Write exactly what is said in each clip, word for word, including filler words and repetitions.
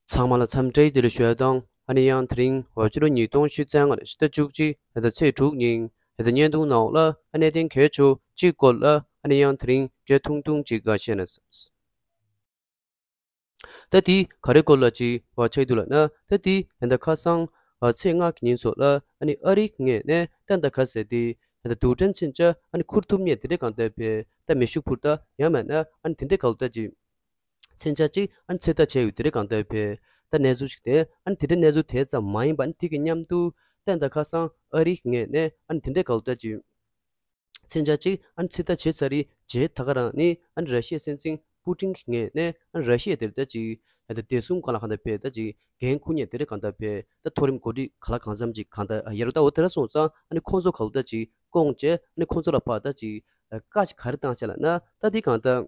ཚང་མ་ལ་འཚམས་འདྲི་བདེ་ལེགས་ཞུ་ཡ་དང་། ཨ་ནི་ཡང་དེ་རིང་འོ་ཕྱི་ལོ་ཉིས་སྟོང་ཉི་ཤུ་རྩ་ལྔ་ཕྱི་ཟླ་བཅུ་གཅིག་ཕྱི་ཟླ་ཚེས་དྲུག་ཉིན་ཕྱི་ཟླ་བརྙན་ཐུང་ནང་ལ་ཨ་གནད་དོན་གལ་ཆེ་གཅིག་སྐོར་ལ་ཨ་ནི་ཡང་དེ་རིང་སྐད་ཐུང་ཐུང་ཅིག་ག་བཤད་ན། ད་དེ་ག་རེ་སྐོར་ལ་ཅིག་བ་ཆགས་འདུག་ལབ་ན། ད་དེ་ད་ལྟ་ཁ་སང་ཚེས་ལྔ་གི་ཉིན་ཚོ་ལ་ཨ་ནི་ཨ་རིའི་ངོས་ནས་ད་ད་ག་ཟེར་དེ་ད་རྡུལ་ཕྲན་མཚོན་ཆ་ཨ་ནི་ཁུར་ཐུབ་མཁན་དེ་འདྲ་གང་ལྟར་བས་ད་མེ་ཤུགས་འཕུར་མདའ་ཡང་མིན་ན་ཨ་ནི་དེ་འདྲ་གང་ལྟར་ཅིག་མཚོན་ཆ་གཅིག་ཨ་ནི་ཚོད་ལྟ་བྱས་ཡོད་དེ་རེད་གང་ལྟར་བས་ད་གནས་ཚུལ་ཞིག་དེ་ཨ་ནི་དེ་འདྲའི་གནས་ཚུལ་དེ་ཙམ་མ་ཡིན་པ་ཨ་ནི་དེ་གི་མཉམ་དུ་ད་ད་ཁ་སང་ཨ་རིའི་ངོས་ནས་ཨ་ནི་དེ་འདྲའི་གང་ལྟར་ཅིག་མཚོན་ཆ་གཅིག་ཨ་ནི་ཚོད་ལྟ་བྱས་ཚར་རེད། རྗེས་ད་ག་རང་ནི་ཨ་ནི་ར་ཤི་ཡའི་སྲིད་འཛིན་པུ་ཏིན་གི་ངོས་ནས་ཨ་ནི་ར་ཤི་ཡ་དེར་ད་ཅིག་ད་བདེ་སྲུང་སྒང་ལ་གང་ལྟར་བས་ད་ཅིག་འགན་འཁུར་མཁན་དེ་རེད་གང་ལྟར་བས་ད་མཐོ་རིམ་འགོ་ཁྲིད་ག་ལ་གང་འཚམ་ཅིག་གང་ལྟར་ཡ་རུ་ད་འོ་དེ་འདྲ་སོང་ཙང་ཨ་ནི་ཁོང་ཚོ་གང་ལྟར་ཅིག་བསྐོངས་བྱས་ཨ་ནི་ཁོང་ཚོ་ལ་ཕར་ད་ཅིག་བཀའ་ཅིག་ག་རེ་བཏང་བྱས་ལབ་ན། ད་དེ་གང་ལྟར།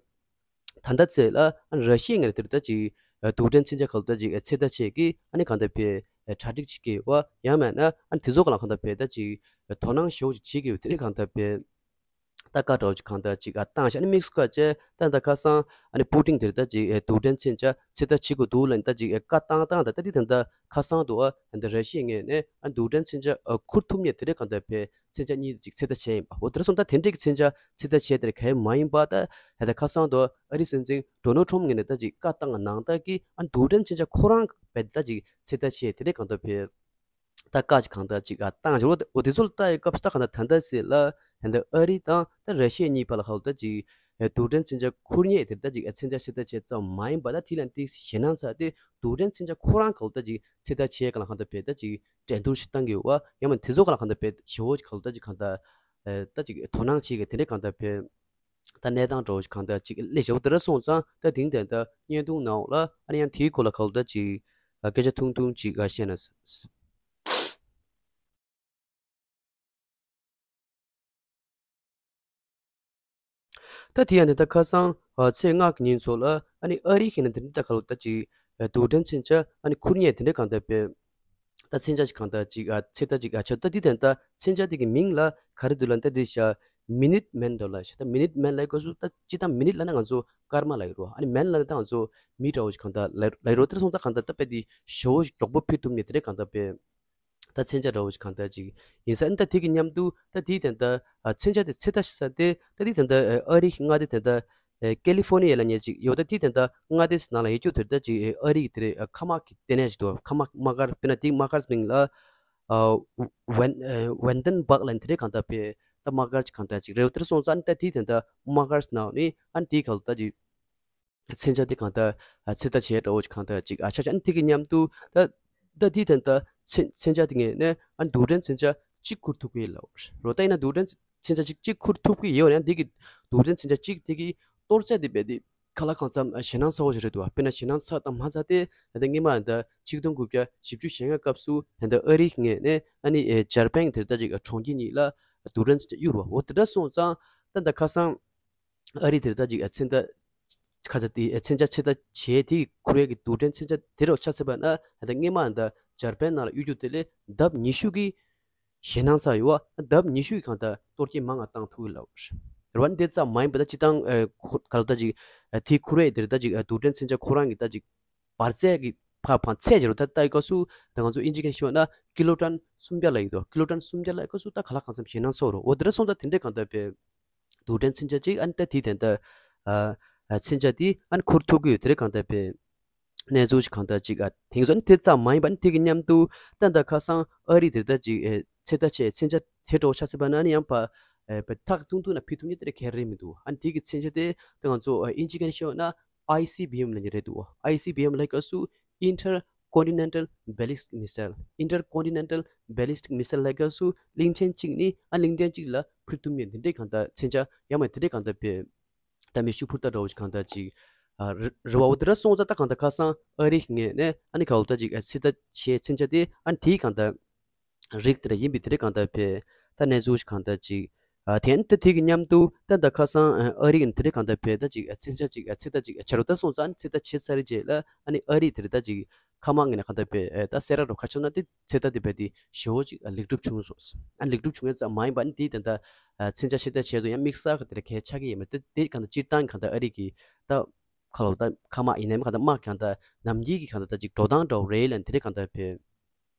ད་ལྟ་ཚེ་ལ་ཨ་ནི་ར་ཤི་ཡའི་ངོས་ནས་དེར་ད་ཅིག་རྡུལ་ཕྲན་མཚོན་ཆ་གང་ལྟར་ཅིག་ཚོད་ལྟ་བྱེད་ཀྱི་ཨ་ནི་གང་ལྟར་བས་གྲ་སྒྲིག་བྱེད་ཀྱི་ཡོད་པ་ཡང་མིན་ན་ཨ་ནི་དེ་ཚོ་གང་ལ་གང་ལྟར་བས་ད་ཅིག་དོ་སྣང་ཞེ་པོ་ཅིག་བྱེད་ཀྱི་ཡོད་དེ་རེད་གང་ལྟར་བས་ད་བཀའ་འདྲ་བོ་ཅིག་གང་ལྟར་ཅིག་ཨ་བཏང་ཤག་ཨ་ནི་དམིགས་སུ་བཀར་བྱས་ད་ད་ཁ་སང་ཨ་ནི་པུ་ཏིན་དེར་ད་ཅིག་རྡུལ་ཕྲན་མཚོན་ཆ་ཚོད་ལྟ་བྱེད་དགོས་འདུག་ལབ་ནས་ད་ཅིག་བཀའ་བཏང་བཏང་ད་ད་དེ་ད་ལྟ་ཁ་སང་དུ་ཨ་ད་ར་ཤི་ཡའི་ངོས་ནས་ཨ་ནི་རྡུལ་ཕྲན་མཚོན་ཆ་ཨ་ཁུར་ཐུབ་མཁན་དེ་རེད་གང་ལྟར་བས། མཚོན་ཆ་གཉིས་ཅིག་ཚོད་ལྟ་བྱས་ཡིན་པ། འོ་དེ་འདྲ་སོང་ཙང་ད་དེ་འདྲའི་གི་མཚོན་ཆ་ཚོད་ལྟ་བྱས་དེར་གལ་མ་ཡིན་པ་ད་ད་ལྟ་ཁ་སང་དུ་ཨ་རིའི་སྲིད་འཛིན་ཌོ་ནལ་ཊམ་ངོས་ནས་ད་ཅིག་བཀའ་བཏང་གནང་ད་གི་ཨ་རྡུལ་ཕྲན་མཚོན་ཆ་ཁོ་རང་བས་ད་ཅིག་ཚོད་ལྟ་བྱས་དེ་འདྲའི་གང་ལྟར་བས་ད་བཀའ་ཅིག་གང་ལྟར་ཅིག་ཨ་བཏང་ཞིག་འོ་དེ་ཚོ་ལ་ལྟ་ཡི་སྐབས་སུ་ད་གང་ལྟར་ད་ལྟ་ཟེར་ལ་ད་ལྟ་ཨ་རི་དང་ད་ར་ཤི་ཡ་གཉིས་བར་ལ་ཧ་ལ་ད་ཅིག་རྡུལ་ཕྲན་མཚོན་ཆ་ཁུར་མཁན་དེར་ད་ཅིག་མཚོན་ཆ་ཚོད་ལྟ་བྱས་ཙམ་མ་ཡིན་པ་ད་དེ་ལ་ཏིག་ཞེད་སྣང་ཚ་དེ་རྡུལ་ཕྲན་མཚོན་ཆ་ཁོ་རང་གང་ལྟར་ཅིག་ཚོད་ལྟ་བྱས་གང་ལ་གང་ལྟར་བས་ད་ཅིག་འགྲན་བསྡུར་ཞིག་བཏང་གི་ཡོད་པ་ཡང་མིན་དེ་ཚོ་ག་ལ་གང་ལྟར་བས་ཞེ་པོ་ཅིག་ག་ལ་ད་ཅིག་གང་ལྟར་ཨེ་ད་ཅིག་དོ་སྣང་བྱེད་ཀྱི་དེ་འདྲའི་གང་ལྟར་བས་ད་གནས་སྟངས་འདྲ་བོ་ཞིག་གང་ལྟར་ཅིག་སླེབས་ཞེ་པོ་དེ་འདྲ་སོང་ཙང་ད་དེང་དེ་ལྟར་བརྙན་ཐུང་ནང་ལ་ཨ་ནི་ཡང་དེའི་སྐོར་ལ་ག་ལ་ད་ཅིག་སྐད་ཆ་ཐུང་ཐུང་ཅིག་བཤད་ན། ད་དེ་ཡང་ནི་ད་ཁ་སང་ཨ་ཚེས་ལྔ་གི་ཉིན་ཚོ་ལ་ཨ་ནི་ཨ་རི་ཞིག་ནས་དེ་འདྲ་ད་ག་ལ་ད་ཅིག་རྡུལ་ཕྲན་མཚོན་ཆ་ཨ་ནི་ཁུར་མཁན་དེ་འདྲ་གང་ལྟར་བས་ད་མཚོན་ཆ་ཞིག་གང་ལྟར་ཅིག་ཨ་ཚོད་ལྟ་ཅིག་ཨ་བྱས། ད་འདི་དེ་ད་མཚོན་ཆ་དེ་གི་མིང་ལ་ག་རེ་འདུག་ལབ་ན་ད་འདི་ཤ་མི་ནིཊ་མེན་འདྲ་ལབ་ཤག་ད་མི་ནིཊ་མེན་ལབ་དུས་སུ་ད་སྤྱིར་བཏང་མི་ནིཊ་ལབ་ན་ང་ཚོ་སྐར་མ་ལབ་ཀྱི་རེད་བ། ཨ་ནི་མེན་ལབ་ན་ད་ང་ཚོ་མི་འདྲ་བོ་ཞིག་གང་ལྟར་ལབ་ལབ་ཀྱི་རེད་བ། དེ་སོང་ཙང་གང་ལྟར་ད་དཔེ་དེ་ཞེ་པོ་ཞིག་མགྱོགས་པོ་འཕུར་ཐུབ་མཁན་དེ་འདྲ་གང་ལྟར་བས། ད་མཚོན་ཆ་འདྲ་བོ་ཞིག་གང་ལྟར་ཅིག་ཡིན་ས། ཨ་ནི་ད་དེ་གི་མཉམ་དུ་ད་དེའི་དེ་འདྲ་ཨ་མཚོན་ཆ་དེ་ཚོད་ལྟ་བྱེད་ས་དེ་ད་དེའི་དེ་འདྲ་ཨ་ཨ་རི་མངའ་སྡེ་དེ་འདྲ་ཨ་ཀེ་ལི་ཧྥོར་ནི་ཡ་ལབ་མཁན་ཅིག་ཡོད། ད་དེའི་དེ་འདྲ་མངའ་སྡེ་ནང་ལ་ཡོད་རྒྱུ་དེ་འདྲ་ཅིག་ཨ་རི་གི་དེ་རེད། ཨ་མཁའ་དམག་གི་ལྟེ་གནས་ཅིག་འདུག་མཁའ་དམག་དམག་སྒར། དཔེར་ན་དེའི་དམག་སྒར་མིང་ལ་ཨ་ཝན་ཨ་ཝན་ཌེན་སྦག་ལབ་མཁན་དེ་འདྲ་གང་ལྟར་བས། ད་དམག་སྒར་ཅིག་གང་ལྟར་ཅིག་རེད། དེ་འདྲ་སོང་ཙང་ཨ་ནི་ད་དེའི་དེ་འདྲ་དམག་སྒར་ནང་ནས་ཨ་ནི་དེའི་ག་ལ་ད་ཅིག་མཚོན་ཆ་དེ་གང་ལྟར་ཨ་ཚོད་ལྟ་བྱས་འདྲ་བོ་ཅིག་གང་ལྟར་ཅིག་ཨ་ཆ་ཆ། ཨ་ནི་དེ་གི་མཉམ་དུ་ད་ད་དེའི་དེ་འདྲ་མཚོན་མཚོན་ཆ་དེ་ངོས་ནས་ཨ་ནི་རྡུལ་ཕྲན་མཚོན་ཆ་གཅིག་ཁུར་ཐུབ་ཀྱི་ཡོད་ལབ་རེད། ད་ཡིན་ན་རྡུལ་ཕྲན་མཚོན་ཆ་གཅིག་གཅིག་ཁུར་ཐུབ་ཀྱི་ཡོད་ན་དེ་གི་རྡུལ་ཕྲན་མཚོན་ཆ་གཅིག་དེ་གི་གཏོར་ཚད་དེ་རྦད་དེ་ག་ལ་གང་འཚམ་ཞེད་སྣང་ཚ་བོ་ཞིག་རེད་འདུག་དཔེར་ན་ཞེད་སྣང་ཚ་དང་མ་ཚ་དེ་ད་ལྟ་སྔོན་མ་ད་ཆིག་སྟོང་དགུ་བརྒྱ་བཞི་བཅུ་ཞེ་ལྔ་སྐབས་སུ་ད་ལྟ་ཨ་རིའི་ངོས་ནས་ཨ་ནི་ཇར་པན་དེར་ད་ཅིག་གྲོང་ཁྱེར་གཉིས་ལ་རྡུལ་ཕྲན་མཚོན་ཆ་གཡུགས་རེད་བ། འོ་དེ་འདྲ་སོང་ཙང་ད་ད་ཁ་སང་ཨ་རི་དེར་ད་ཅིག་ཨ་མཚོན་ད་ཁ་ཚ་དེ་ཨ་མཚོན་ཆ་ཚོད་ལྟ་བྱས་དེ་ཁུར་ཡས་ཀྱི་རྡུལ་ཕྲན་མཚོན་ཆ་དེ་རུ་ཆ་བཞག་པ་ན་ད་སྔོན་མ་ད་ཇར་པན་ནང་ལ་གཡུག་རྒྱུ་དེ་ལས་ལྡབ་ཉི་ཤུ་གི་ཞེད་སྣང་ཚ་ཡོད་བ། ལྡབ་ཉི་ཤུ་གི་གང་ལྟར་གཏོར་སྐྱོན་མང་ང་བཏང་ཐུབ་ཀྱི་ལབ་རེད་བ། འདི་ཙམ་མ་ཡིན་པ་ད་སྤྱིར་བཏང་ཨ་ཁོ་ག་ལ་ད་ཅིག་ཨ་དེ་ཁུར་ཡས་དེར་ད་ཅིག་ཨ་རྡུལ་ཕྲན་མཚོན་ཆ་ཁོ་རང་གི་ད་ཅིག་འབར་རྫས་ཀྱི་ཕ་ཕང་ཚད་ཅིག་རུ་ད་ལྟ་ཡི་སྐབས་སུ་ད་ང་ཚོ་ཨིན་ཇི་སྐད་ཤོད་ན་ཀི་ལོ་ཊོན་སུམ་བརྒྱ་ལབ་ཀྱི་འདུག་ཀི་ལོ་ཊོན་སུམ་བརྒྱ་ལབ་ཡི་སྐབས་སུ་ད་ག་ལ་གང་འཚམ་ཞེད་སྣང་ཚ་བོ་རེད། འོ་དེ་འདྲ་སོང་ཙང་དེ་འདྲས་གང་ལྟར་བས་རྡུལ་ཕྲན་མཚོན་ཆ་གཅིག་ཨ་ནི་ད་དེའི་དེ་འདྲ་ཨ་ཨ་མཚོན་ཆ་དེ་ཨ་ནི་ཁུར་ཐུབ་ཀྱི་ཡོད། དེ་འདྲས་གང་ལྟར་བས་གནས་ཚུལ་ཞིག་གང་ལྟར་ཅིག་ཨ་དེང་སང་ཨ་ནི་དེ་ཙམ་མ་ཡིན་པ་ཨ་ནི་དེ་གི་མཉམ་དུ་ད་ད་ཁ་སང་ཨ་རི་དེ་ལྟར་ཅིག་ཨེ་ཚོད་ལྟ་བྱས་མཚོན་ཆ་དེ་འདྲ་བོ་ཆ་ཚད་པ་ན་ཨ་ནི་ཡང་ཕ་ཨེ་ཕ་ཐག་ཐུང་ཐུང་ན་འཕུར་ཐུབ་མཁན་དེ་འདྲ་ག་རེ་མི་འདུག་ཨ་ནི་དེ་གི་མཚོན་ཆ་དེ་ད་ང་ཚོ་ཨེ་ཨིན་ཇི་སྐད་ནས་བཤད་ན་ཨའི་སི་བི་ཨེམ་ལབ་མཁན་རེད་འདུག་ཨའི་སི་བི་ཨེམ་ལབ་སྐབས་སུ་Intercontinental Ballistic Missile། Intercontinental Ballistic Missile ལབ་སྐབས་སུ་གླིང་ཆེན་གཅིག་ནས་ཨ་གླིང་ཕྲན་གཅིག་ལ་འཕུར་ཐུབ་མཁན་དེ་འདྲའི་གང་ལྟར་མཚོན་ཆ་ཡང་མིན་དེ་འདྲའི་གང་ལྟར་བས་ད་མེ་ཤུགས་འཕུར་མདའ་འདྲ་བོ་ཞིག་གང་ལྟར་ཅིག་ཨ་རེ་རེད་བ། འོ་དེ་འདྲ་སོང་ཙང་ད་གང་ལྟར་ཁ་སང་ཨ་རིའི་ངོས་ནས་ཨ་ནི་ག་ལ་ད་ཅིག་ཨ་ཚོད་ལྟ་བྱས་མཚོན་ཆ་དེ་ཨ་ནི་དེའི་གང་ལྟར་རིགས་དེ་འདྲ་ཡིན་པའི་དེ་འདྲའི་གང་ལྟར་བས་ད་གནས་ཚུལ་ཞིག་གང་ལྟར་ཅིག་ཨ་དེ་ཨ་ནི་ད་དེ་གི་མཉམ་དུ་ད་ད་ཁ་སང་ཨ་ཨ་རི་གི་དེ་འདྲའི་གང་ལྟར་བས་ད་ཅིག་ཨ་མཚོན་ཆ་ཅིག་ཨ་ཚོད་ལྟ་ཅིག་ཨ་བྱ་རོགས་ད་སོང་ཙང་ཨ་ནི་ཚོད་ལྟ་བྱས་ཚར་རྗེས་ལ་ཨ་ནི་ཨ་རི་དེ་འདྲ་ད་ཅིག་མཁའ་དམག་ངོས་ནས་གང་ལྟར་བས་ཨ་ད་གསལ་བསྒྲགས་རོ་ཁ་ཆོད་ན་དེ་ཚོད་ལྟ་དེ་བས་དེ་ཞེ་པོ་ཅིག་ཨ་ལེགས་གྲུབ་བྱུང་སོང་། ཨ་ལེགས་གྲུབ་བྱུང་ཡ་ཙམ་མ་ཡིན་པ་ཨ་ནི་དེ་ད་ད་ཨ་མཚོན་ཆ་ཚོད་ལྟ་བྱས་ཚོ་ཡང་དམིགས་བསལ་ག་དེ་འདྲ་གལ་ཆགས་ཀྱི་ཡོད་མ་རེད། དེ་གང་ལྟར་སྤྱིར་བཏང་གང་ལྟར་ཨ་རི་གི་ད། ཁ་ལོ་ད་ཁ་དམག་ཡིན་ནའི་གང་ལྟར་དམག་གང་ལྟར་ནམ་རྒྱུན་གྱི་གང་ལྟར་ད་ཅིག་འགྲོ་སྟངས་འདྲ་བོ་རེད་ལབ་དེ་འདྲ་གང་ལྟར་བྱས།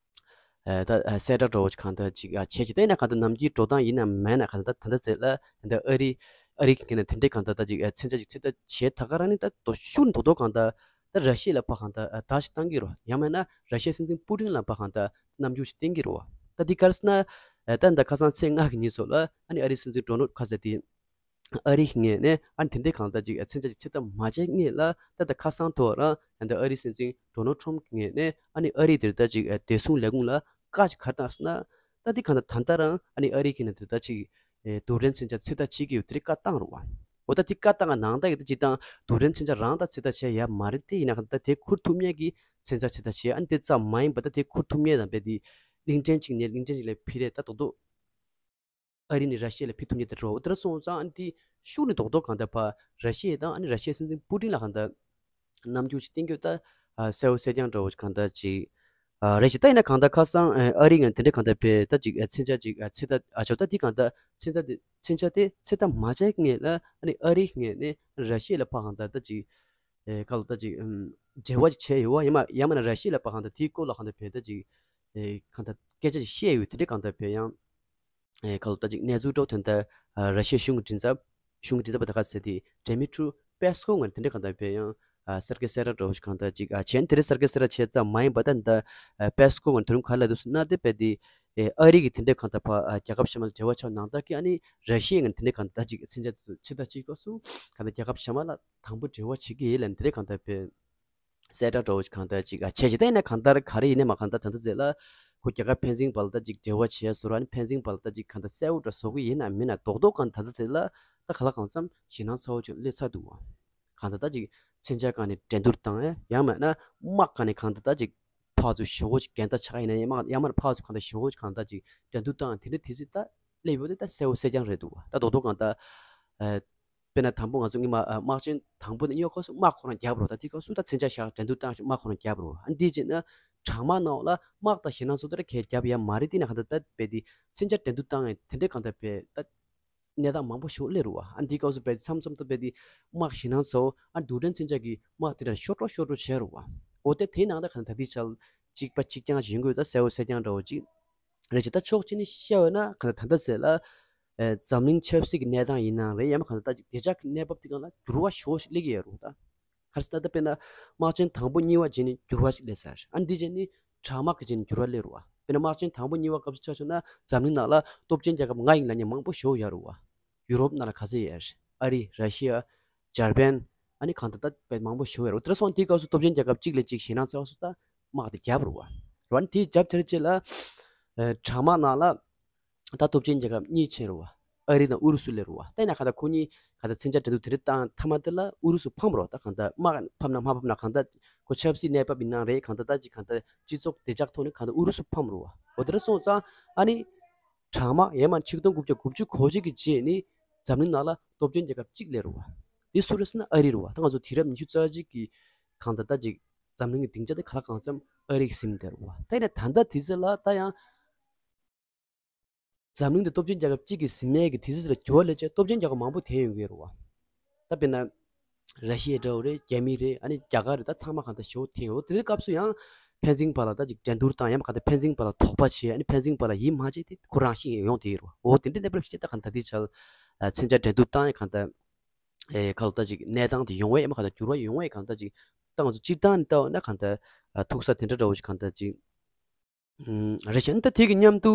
ཨ་ད་ཨ་གསལ་བསྒྲགས་འདྲ་བོ་ཅིག་གང་ལྟར་ཅིག་ཨ་བྱས་ཅིག་ད་ཡིན་ན་གང་ལྟར་ནམ་རྒྱུན་འགྲོ་སྟངས་ཡིན་ན་མེད་ན་གང་ལྟར་ད་ད་ལྟ་ཚེ་ལ་ད་ཨ་རི་ཨ་རི་གི་ནས་དེ་འདྲའི་གང་ལྟར་ད་ཅིག་ཨ་མཚོན་ཆ་ཅིག་ཚོད་ལྟ་བྱས་ད་ག་རང་ནི་ད་དོ་ཤུགས་རྡོག་རྡོག་གང་ལྟར་ད་ར་ཤི་ཡ་ལ་ཕར་གང་ལྟར་ཨ་བརྡ་ཞིག་བཏང་གི་རོ། ཡང་མེད་ན་ར་ཤི་ཡའི་སྲིད་འཛིན་པུ་ཏིན་ལ་ཕར་གང་ལྟར་རྣམ་འགྱུར་ཞིག་བསྟན་གི་རོ། ད་འདི་ག་རེ་ཟེར་ན་ཨ་ད་ད་ཁ་སང་ཚེས་ལྔ་གི་ཉིན་སོགས་ལ་ཨ་ནི་ཨ་རིའི་སྲིད་འཛིན་ཌོ་ནལ་ཁ་ཟེར་དེ། ཨ་རིའི་ངོས་ནས་ཨ་ནི་དེ་འདྲའི་གང་ལྟར་ཅིག་མཚོན་ཆ་ཅིག་ཚོད་ལྟ་མ་བྱས་སྔོན་ལ་ད་ལྟ་ཁ་སང་ཐོག་རང་ད་ལྟ་ཨ་རིའི་སྲིད་འཛིན་ཌོ་ནལ་ཊམ་གྱི་ངོས་ནས་ཨ་ནི་ཨ་རིའི་དེ་ལྟར་ཅིག་བདེ་སྲུང་ལས་ཁུངས་ལ་བཀའ་ཅིག་ག་རེ་བཏང་ཟེར་ན། ད་འདི་གང་ལྟར་ད་ལྟ་རང་ཨ་ནི་ཨ་རིའི་གི་ནས་དེ་ལྟར་ཅིག་རྡུལ་ཕྲན་མཚོན་ཆ་ཚོད་ལྟ་བྱེད་ཀྱི་ཡོད་དེ་རིགས་བཀའ་བཏང་རུང་བ། འོ་ད་དེ་བཀའ་བཏང་ག་ནང་ད་ཡི་ད་ཅིག་དང་རྡུལ་ཕྲན་མཚོན་ཆ་རང་ད་ཚོད་ལྟ་བྱས་ཡ་མ་རེད་དེ། ཡིན་ན་གང་ལྟར་དེ་ཁུར་ཐུབ་མཁན་གྱི་མཚོན་ཆ་ཚོད་ལྟ་བྱས། ཨ་ནི་དེ་ཙམ་མ་ཡིན་པ་ད་དེ་ཁུར་ཐུབ་མཁན་དང་དཔེ་དེ་གླིང་ཕྲན་གཅིག་ནས་གླིང་ཕྲན་གཅིག་ལ་འཕུར་རེས་ད་རྡོག་རྡོག་ཨ་རི་ནས་ར་ཤི་ཡ་ལ་འཕུར་ཐུབ་མཁན་དེ་འདྲ་བོ་དེ་འདྲ་སོང་ཙང་། ཨ་ནི་དེ་ཤུགས་ནི་རྡོག་རྡོག་གང་ལྟར་ཕར་ར་ཤི་ཡ་དང་ཨ་ནི་ར་ཤི་ཡའི་སྲིད་འཛིན་པུ་ཏིན་ལ་གང་ལྟར་རྣམ་འགྱུར་ཞིག་བསྟན་རྒྱུ་ད་ཨ་གསལ་བོ་གསལ་རྐྱང་འདྲ་བོ་ཞིག་གང་ལྟར་ཅིག་ཨ་རེད་ཅིག་ད་ཡིན་ན་གང་ལྟར་ཁ་སང་ཨ་རི་ངས་དེ་འདྲའི་གང་ལྟར་ཕར་ད་ཅིག་ཨ་མཚོན་ཆ་ཅིག་ཨ་ཚོད་ལྟ་ཨ་ཅོ་ད་དེ་གང་ལྟར་མཚོན་ཆ་དེ་མཚོན་ཆ་དེ་ཚོད་ལྟ་མ་བྱས་སྔོན་ལ་ཨ་ནི་ཨ་རིའི་ངོས་ནས་ར་ཤི་ཡ་ལ་ཕར་གང་ལྟར་ད་ཅིག་ཨེ་ཁ་ལོ་ད་ཅིག་ཨམ་འབྲེལ་བ་ཅིག་བྱས་ཡོད་བ། ཡང་མ་ཡང་མིན་ན་ར་ཤི་ཡ་ལ་ཕར་གང་ལྟར་དེའི་སྐོར་ལ་གང་ལྟར་ཕར་ད་ཅིག་ཨེ་གང་ལྟར་སྐད་ཆ་ཅིག་བཤད་ཡོད། དེ་འདྲའི་གང་ལྟར་ཕར་ཡང་ཨེ་ཁ་ལོ་ད་ཅིག་གནས་ཚུལ་འདྲ་བོ་དོན་དག་ཨ་ར་ཤི་ཡའི་གཞུང་གི་མགྲིན་ཚབ་གཞུང་གི་མགྲིན་ཚབ་པ་ད་ག་ཟེར་དེ་ཌི་མི་ཊི་རི་པེ་སི་ཀོབ་ངོས་ནས་དེ་འདྲའི་གང་ལྟར་ཕར་ཡང་ཨ་གསར་འགོད་གསལ་བསྒྲགས་འདྲ་བོ་ཞིག་གང་ལྟར་ཅིག་ཨ་བྱས། དེ་འདྲའི་གསར་འགོད་གསལ་བསྒྲགས་བྱས་ཙམ་མ་ཡིན་པ་ད་ད་ཨ་པེ་སི་ཀོབ་ངོས་ནས་དེ་རིང་ག་རེ་ལབ་འདུག་ཟེར་ན། དེ་དཔེ་དེ་ཨེ་ཨ་རི་གི་དེ་འདྲའི་གང་ལྟར་ཕར་ཨ་རྒྱལ་ཁབ་གཞན་མ་ལ་འབྲེལ་བ་ཆགས་ནང་ལྟར་གྱི་ཨ་ནི་ར་ཤི་ཡ་ངོས་ནས་དེ་འདྲའི་གང་ལྟར་ཅིག་མཚོན་ཆ་ཚོད་ལྟ་བྱེད་སྐབས་སུ་གང་ལྟར་རྒྱལ་ཁབ་གཞན་མ་ལ་དང་པོ་འབྲེལ་བ་བྱེད་ཀྱི་ཡིན་ལབ་ནས་དེ་འདྲའི་གང་ལྟར་ཕར་གསལ་བསྒྲགས་འདྲ་བོ་ཞིག་གང་ལྟར་ཅིག་ཨ་བྱས་ཅིག་ད་ཡིན་ན་གང་ལྟར་ག་རེ་ཡིན་ནའི་མ་གང་ལྟར་ད་ལྟ་དེ་ལ་ཁོ་རྒྱལ་ཁབ་ཕན་ཚུན་བར་ལ་ད་ཅིག་འབྲེལ་བ་བྱས་བཟོ་འདྲ། ཨ་ནི་ཕན་ཚུན་བར་ལ་ད་ཅིག་གང་ལྟར་གསལ་བོ་འདྲ་བཟོ་གི་ཡིན་ན་མིན་ན་རྡོག་རྡོག་གང་ལྟར་ད་ལྟ་དེ་ལ་ད་ག་ལ་གང་འཚམ་ཞེད་སྣང་ཚ་བོ་ཅིག་སླེབས་ཚར་འདུག་བ། གང་ལྟར་ད་ཅིག་མཚོན་ཆ་སྒང་ནས་འགྲན་བསྡུར་བཏང་ཡ། ཡང་མིན་ན་དམག་སྒང་ནས་གང་ལྟར་ད་ཅིག་ཕར་ཚུར་ཞེ་པོ་ཅིག་འགལ་ཟླ་ཆགས་ཡིན་ན་ཡང་མ་ཡང་མིན་ན་ཕར་ཚུར་གང་ལྟར་ཞེ་པོ་ཅིག་གང་ལྟར་ཅིག་འགྲན་བསྡུར་བཏང་ཡ་དེ་འདྲ་དུས་ཚོད་ད་སླེབས་ཡོད་དེ་ད་གསལ་བོ་གསལ་རྐྱང་རེད་འདུག་བ། ད་རྡོག་རྡོག་གང་ལྟར་ཨ་དཔེར་ན་དང་པོ་ང་ཚོ་སྔོན་མ་ཨ་དམག་ཆེན་དང་པོ་ནས་གཉིས་པ་སྐབས་སུ་དམག་ཁོ་རང་བརྒྱབ་རོགས། ད་དེ་སྐབས་སུ་ད་མཚོན་ཆ་བཞག་འགྲན་བསྡུར་བཏང་ཞིག་དམག་ཁོ་རང་བརྒྱབ་རོགས། ཨ་འདི་བྱས་ན་གྲང་དམག་ནང་ལ་དམག་དང་ཞེད་སྣང་ཚོ་དེ་འདྲ་གས་བརྒྱབ་ཡ་མ་རེད། དེ་ན་གང་ལྟར་ད་དཔེ་དེ་མཚོན་ཆ་འགྲན་བསྡུར་བཏང་ཡ་དེ་འདྲའི་གང་ལྟར་དཔེ་ད་གནས་སྟངས་མང་པོ་ཞིག་སླེབས་རོགས། ཨ་འདི་སྐབས་སུ་དཔེ་མཚམས་མཚམས་དུ་དཔེ་དེ་དམག་ཞེད་སྣང་ཚོ་ཨ་རྡུལ་ཕྲན་མཚོན་ཆ་གི་དམག་དེ་འདྲ་ཤོར་འགྲོ་ཤོར་འགྲོ་བྱས་རོགས། འོ་དེ་དེའི་ནང་ད་གང་ལྟར་ད་ལྟའི་ཆར་གཅིག་པ་གཅིག་རྐྱང་ཞིག་ཡོང་དགོས། ད་གསལ་བོ་གསལ་རྐྱང་འདྲ་བོ་གཅིག་རེད་ཅེ། ད་ཕྱོགས་གཅིག་ནས་བཤད་ཡོད་ན་གང་ལྟར་ད་ལྟ་ཟེར་ལ། ཨེ་འཛམ་གླིང་ཆབ་སྲིད་ཀྱི་གནས་སྟངས་ཡིན་ནའང་རེད། ཡང་མ་གང་ལྟར་ད་ཅིག་བདེ་འཇགས་ཀྱི་གནས་བབ་དེ་སྒང་ལ་འགྱུར་བ་ཞེ་པོ་ཞིག་སླེབས་ཀྱི་ཡོད་རེད། ད་ག་རེ་ཟེར་ན་ད་དཔེར་ན་དམག་ཆེན་དང་པོ་གཉིས་པ་རྗེས་ནས་འགྱུར་བ་ཞིག་སླེབས་ཚར། ཨ་འདི་རྗེས་ནས་གྲང་དམག་གི་རྗེས་ནས་འགྱུར་བ་སླེབས་རེད་བ། དཔེར་ན་དམག་ཆེན་དང་པོ་གཉིས་པ་སྐབས་སུ་ཆ་བཞག་ན་འཛམ་གླིང་ནང་ལ་སྟོབས་ཆེན་རྒྱལ་ཁབ་ལྔ་ཡིན་ལབ་མཁན་མང་པོ་ཞིག་ཡོད་རེད་བ། ཡུ་རོབ་ནང་ལ་ག་ཚོད་ཡོད་རེད། ཨ་རི། ར་ཤི་ཡ། འཇར་པན། ཨ་ནི་གང་ལྟར་ད་དཔེ་མང་པོ་ཞིག་ཡོད་རེད་བ། དེ་འདྲ་སོང་དེའི་སྐབས་སུ་སྟོབས་ཆེན་རྒྱལ་ཁབ་གཅིག་ལས་གཅིག་ཞེད་སྣང་ཚ་བ་སོང་ད་དམག་དེ་བརྒྱབ་རེད་བ། རེད་བ། ཨ་ནི་དེ་བརྒྱབ་དེར་རྗེས་ལ་ཨ་གྲང་དམག་ནང་ལ་ད་སྟོབས་ཆེན་རྒྱལ་ཁབ་གཉིས་ཕྱིན་རེད་བ། ཨ་རི་དང་ཨུ་རུ་སུ་སླེབས་རེད་བ། ད་ཡིན་ན་གང་ལྟར་ཁོ་གཉིས་གང་ལྟར་མཚོན་ཆ་འགྲན་བསྡུར་དེ་རིང་བཏང་མཐའ་མ་དེ་ལ་ཨུ་རུ་སུ་ཕམ་རེད་བ། ད་གང་ལྟར་དམག་ཕམ་ན་མ་ཕམ་ན་གང་ལྟར་ཁོ་ཆབ་སྲིད་གནས་བབ་ཡིན་ནའང་རེད། གང་ལྟར་ད་ཅིག་གང་ལྟར་སྤྱི་ཚོགས་བདེ་འཇགས་ཐོག་ནས་གང་ལྟར་ཨུ་རུ་སུ་ཕམ་རེད་བ། འོ་དེ་འདྲ་སོང་ཙང་ཨ་ནི། གྲང་དམག་ཡར་མར་ཆིག་སྟོང་དགུ་བརྒྱ་དགུ་བཅུ་གོ་གཅིག་གི་རྗེས་ནི་འཛམ་གླིང་ནང་ལ་སྟོབས་ཆེན་རྒྱལ་ཁབ་གཅིག་སླེབས་རེད་བ། འདི་སུ་རེད་ཟེར་ན་ཨ་རི་རེད་བ། ད་ང་ཚོ་དུས་རབས་ཉི་ཤུ་རྩ་གཅིག་གི་གང་ལྟར་ད་ཅིག་འཛམ་གླིང་གི་སྡིངས་ཆ་དེ་ག་ལ་གང་འཚམ་ཨ་རི་གིས་ཟིན་བསྡད་རེད་བ། ད་ཡིན་ན་ད་ལྟ་དུས་ཚོད་ལ་ད་ཡང་འཛམ་གླིང་འདི་སྟོབས་ཆེན་རྒྱལ་ཁབ་གཅིག་གིས་ཟིན་མེད་ཀྱི་དུས་ཚོད་ལ་འགྱུར་བ་སླེབས་བྱས་སྟོབས་ཆེན་རྒྱལ་ཁབ་མང་པོ་ཐོན་ཡོང་གི་རེད་བ། ད་དཔེར་ན། ར་ཤི་ཡ་འདྲ་བོ་རེད། རྒྱ་མི་རེད། ཨ་ནི་རྒྱ་གར་རེད། ད་ཚང་མ་གང་ལྟར་ཞེ་པོ་ཐོན་ཡོད། དེ་འདྲའི་སྐབས་སུ་ཡང་ཕན་ཚུན་བར་ལ་ད་ཅིག་འགྲན་བསྡུར་དང་ཡང་མ་གང་ལྟར་ཕན་ཚུན་བར་ལ་དོགས་པ་བྱས། ཨ་ནི་ཕན་ཚུན་བར་ལ་ཡིད་མ་ཆེས་དེ་ཁོ་རང་བཞིན་ཡོང་དེ་ཡོད་རེད་བ། འོ་དེ་འདྲའི་གནས་བབ་ཞིག་ད་གང་ལྟར་དེའི་ཆར་མཚོན་ཆ་འགྲན་བསྡུར་བཏང་ཡ་གང་ལྟར་ཨེ་ཁ་ལོ་ད་ཅིག་གནས་སྟངས་དེ་ཡོང་བས་ཨ་མ་གང་ལྟར་འགྱུར་བ་ཡོང་བས་གང་ལྟར་ཅིག་ད་ང་ཚོ་སྤྱིར་བཏང་ནས་ལྟ་བ་ན་གང་ལྟར་ཨ་ཐུག་ས་དེ་འདྲ་འདྲ་བོ་ཞིག་གང་ལྟར་ཅིག་ཨུམ་རེད་ཤག་ད་དེ་གི་མཉམ་དུ་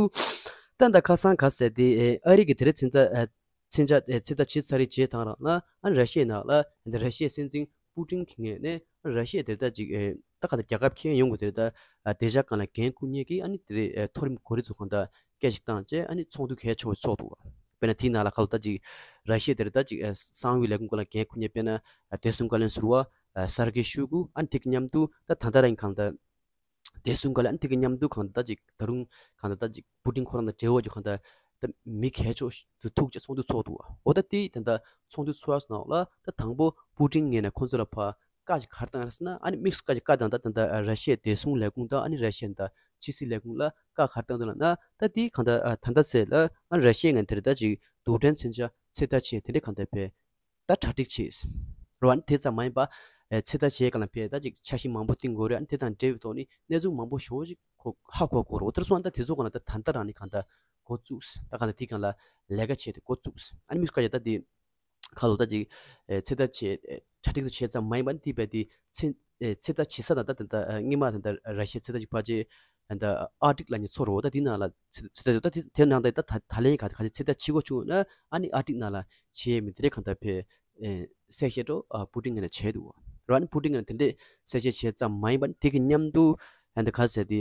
ད་ད་ཁ་སང་ག་ཟེར་དེ་ཨེ་ཨ་རི་གི་དེ་རེད་མཚོན་ཆ་ཨེ་མཚོན་ཆ་ཨེ་ཚོད་ལྟ་བྱེད་ཚར་རེད། བྱས་དང་རང་ན་ཨ་ར་ཤི་ཡའི་ནང་ལ་འདི་ར་ཤི་ཡའི་སྲིད་འཛིན་པུ་ཏིན་གྱི་ངོས་ནས་ཨ་ར་ཤི་ཡ་དེ་ད་ཅིག་ཨེ་ད་ག་ད་རྒྱལ་ཁབ་ཁྱོན་ཡོངས་ཀྱི་དེ་ད་ཨ་བདེ་འཇགས་སྒང་ལ་འགན་འཁུར་མཁན་གྱི་ཨ་ནི་དེ་རེད་ཨེ་མཐོ་རིམ་འགོ་ཁྲིད་ཚོ་གང་ལྟར་སྐད་ཅིག་བཏང་བྱས་ཨ་ནི་ཚོགས་འདུ་གལ་ཆེ་བ་ཚོགས་འདུག་བ། དཔེར་ན་དེའི་ནང་ལ་ཁ་ལོ་ད་ཅིག་ར་ཤི་ཡ་དེ་རེད་ད་ཅིག་ཨེ་གསང་བའི་ལས་ཁུངས་སྒང་ལ་འགན་འཁུར་མཁན་དཔེར་ན་ཨ་བདེ་སྲུང་བཀའ་བློན་ཟུར་པ་ཨ་སར་གི་ཤོའི་གུ་ཨ་ནི་དེ་གི་མཉམ་དུ་ད་ད་ལྟ་རང་གང་ལྟར། བདེ་སྲུང་བཀའ་བློན་དེ་གི་མཉམ་དུ་གང་ལྟར་ཅིག་ད་རུང་གང་ལྟར་ཅིག་པུ་ཏིན་ཁོ་རང་དང་འབྲེལ་བ་རྒྱུ་གང་ལྟར་ད་མི་གལ་ཆེ་ཞིག་ཐུག་ཅིག་ཚོགས་འདུ་ཚོགས་འདུག་བ། འོ་ད་དེ་ད་ལྟ་ཚོགས་འདུ་ཚོགས་ཡ་ནང་ལ་ད་དང་པོ་པུ་ཏིན་ངོས་ནས་ཁོང་ཚོ་ལ་ཕར་བཀའ་ཅིག་ག་རེ་བཏང་ཡ་ཟེར་ན། ཨ་ནི་དམིགས་སུ་བཀའ་ཅིག་བཀའ་བཏང་ད་ད་ལྟ་ར་ཤི་ཡའི་བདེ་སྲུང་ལས་ཁུངས་དང་ཨ་ནི་ར་ཤི་ཡ་ད་ཕྱི་སྲིད་ལས་ཁུངས་ལ་བཀའ་ག་རེ་བཏང་འདུག་ལབ་ན། ད་དེ་གང་ལྟར་ད་ལྟ་ཟེར་ལ་ཨ་ནི་ར་ཤི་ཡ་ངོས་དེར་ད་ཅིག་རྡུལ་ཕྲན་མཚོན་ཆ་ཚོད་ལྟ་བྱས་དེ་འདྲ་གང་ལྟར་བས། ད་གྲ་སྒྲིག་བྱས། རོ། ཨ་ནི་དེ་ཙམ་མ་ཡིན་པ། ཨེ་ཚོད་ལྟ་བྱེད་སྒང་ལ་ཕེ་ད་ཅིག་འཆར་གཞི་མང་པོ་བཏིང་དགོས་རེད། ཨ་ནི་དེ་དང་འབྲེལ་བའི་ཐོག་ནས་གནས་ཚུལ་མང་པོ་ཞེ་པོ་ཅིག་ཁོ་ཧ་གོ་དགོས་རེད། འོ་དེར་སོང་ཙང་ད་དེ་ཚོ་སྒང་ལ་ད་ད་ལྟ་རང་ནས་གང་ལྟར་འགོ་བཙུགས། ད་གང་ལྟར་དེ་སྒང་ལ་ལས་ཀ་བྱས་ཏེ་འགོ་བཙུགས། ཨ་ནི་དམིགས་སུ་བཀར་ཡ་ད་དེ་ཁ་ལོ་ད་ཅིག་ཨེ་ཚོད་ལྟ་བྱེད་ཨེ་གྲ་སྒྲིག་ཏུ་བྱས་ཙམ་མ་ཡིན་པ་ནི་དེ་བས་དེ་ཚེ་ཨེ་ཚོད་ལྟ་བྱེད་ས་དང་ད་ད་ད་ཨེ་སྔོན་མ་ད་ད་ར་ཤི་ཡའི་ཚོད་ལྟ་ཅིག་ཕར་བྱས། ད་ཨར་ཀ་ཊིག་ལབ་མཁན་མཚོ་རེད་བ། ད་དེ་ནང་ལ་ཚོད་ལྟ་བྱེད། ད་དེ་དེ་ནང་ད་ད་ད་ལན་ག་ག་ཚོད་ལྟ་བྱེད་དགོས་བྱུང་ན་ཨ་ནི་ཨར་ཀ་ཊིག་ནང་ལ་བྱེད་ཡས་མི་དེ་རེད། གང་ལྟར་ཕེ་ཨེ་གསལ་བཤད་འགྲོ་ཨ་པུ་ཏིན་ངོས་ནས་བྱས་འདུག་བ། ར་ནི་པུ་ཏིན་ངོས་ནས་དེ་འདྲས་གསལ་བཤད་བྱས་ཙམ་མ་ཡིན་པ་ནི་དེ་གི་མཉམ་དུ་ཨ་ད་ག་ཟེར་དེ།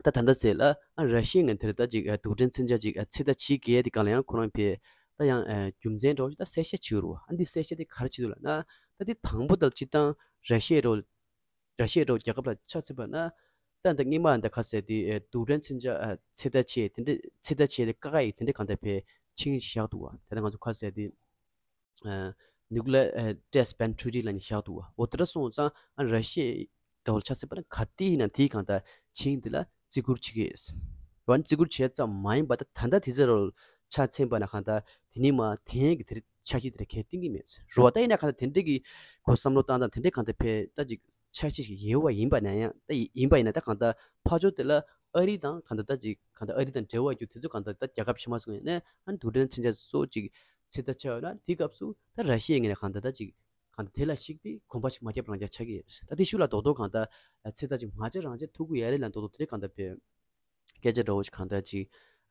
ད་ད་ལྟ་ཟེར་ལ་ཨ་ར་ཤི་ཡའི་ངོས་དེར་ད་ཅིག་ཨ་རྡུལ་ཕྲན་མཚོན་ཆ་ཅིག་ཨ་ཚོད་ལྟ་བྱེད་ཀྱི་ཡས་དེ་གང་ལ་ཡང་ཁོ་རང་ཕེ་ད་ཡང་ཨ་རྒྱུ་མཚན་འདྲ་བོ་ཞིག་ད་གསལ་བཤད་བྱེད་རུ་བ། ཨ་འདི་གསལ་བཤད་དེ་ག་རེ་བྱེད་འདུག་ལབ་ན། ད་འདི་དང་པོ་ད་སྤྱིར་བཏང་ར་ཤི་ཡ་འདྲ་བོ་ར་ཤི་ཡ་འདྲ་བོ་རྒྱལ་ཁབ་ལ་ཆ་མཚོན་པ་ན། ད་ད་སྔོན་མ་ད་ག་ཟེར་དེ་ཨ་རྡུལ་ཕྲན་མཚོན་ཆ་ཨ་ཚོད་ལྟ་བྱེད་དེ་འདྲ་ཚོད་ལྟ་བྱེད་དེ་བཀག་ཡས་དེ་འདྲ་གང་ལྟར་ཕེ་ཆིངས་བཞག་འདུག་བ། ད་ལྟ་ང་ཚོ་ག་ཟེར་དེ། ཨ་nuclear ཨ་test ban treaty ལབ་ནས་བཞག་འདུག་བ། འོ་དེ་འདྲ་སོང་ཙང་ཨ་ར་ཤི་ཡའི་འདྲ་བོ་ཆ་མཚོན་པ་ན་ག་དེ་ཡིན་ན་དེའི་གང་ལྟར་ཆིངས་དེ་ལ་བརྩི་བཀུར་བྱེད་ཀྱི་ཡོད། འོ་ན་བརྩི་བཀུར་བྱས་ཙམ་མ་ཡིན་པ་ད་ད་ལྟ་དེ་ཚོ་རོལ་ཆ་མཚོན་པ་ན་གང་ལྟར་དེ་ནི་མ་དེ་ཡན་གྱི་དེ་འཆར་གཞི་དེ་འདྲ་གས་བཏིང་གི་མེད་རོ། ད་ཡིན་ན་གང་ལྟར་དེ་འདྲ་གི་ཁོ་བསམ་བློ་བཏང་སྟངས་དེ་འདྲ་གང་ལྟར་ཕེ་ད་ཅིག་འཆར་གཞི་ཞིག་ཡོད་པ་ཡིན་པ་ན་ཡང་ད་ཡིན་པ་ཡིན་ན་ད་གང་ལྟར་ཕར་ཕྱོགས་དེ་ལ་ཨ་རི་དང་གང་ལྟར་ད་ཅིག་གང་ལྟར་ཨ་རི་དང་འབྲེལ་བ་ཡོད་དེ་ཚོ་གང་ལྟར་ད་རྒྱལ་ཁབ་ཕྱི་མ་སོང་ཡིན་ན་ཨ་ནི་རྡུལ་ཕྲན་མཚོན་ཆ་སོགས་ཅིག་ཚོད་ལྟ་བྱས་ཡོད་ན་དེའི་སྐབས་སུ་ད་ར་ཤི་ཡའི་ངོས་ནས་གང་ལྟར་ད་ཅིག་གང་ལྟར་དེ་ལ་གཞིགས་པའི་གོམ་པ་ཞིག་མ་བརྒྱབ་རང་རྐྱ་ཆགས་ཀྱི་ཡོད་རེད། ད་དེ་ཤུགས་ལ་རྡོག་རྡོག་གང་ལྟར་ཚོད་ལྟ་ཅིག་མ་བྱས་རང་བྱས་ཐུབ་ཀྱི་ཡོད་རེད་ལབ་རྡོག་རྡོག་དེ་འདྲ་གང་ལྟར་བས་སྐད་ཆ་འདྲ་བོ་ཞིག་གང་ལྟར་ཅིག་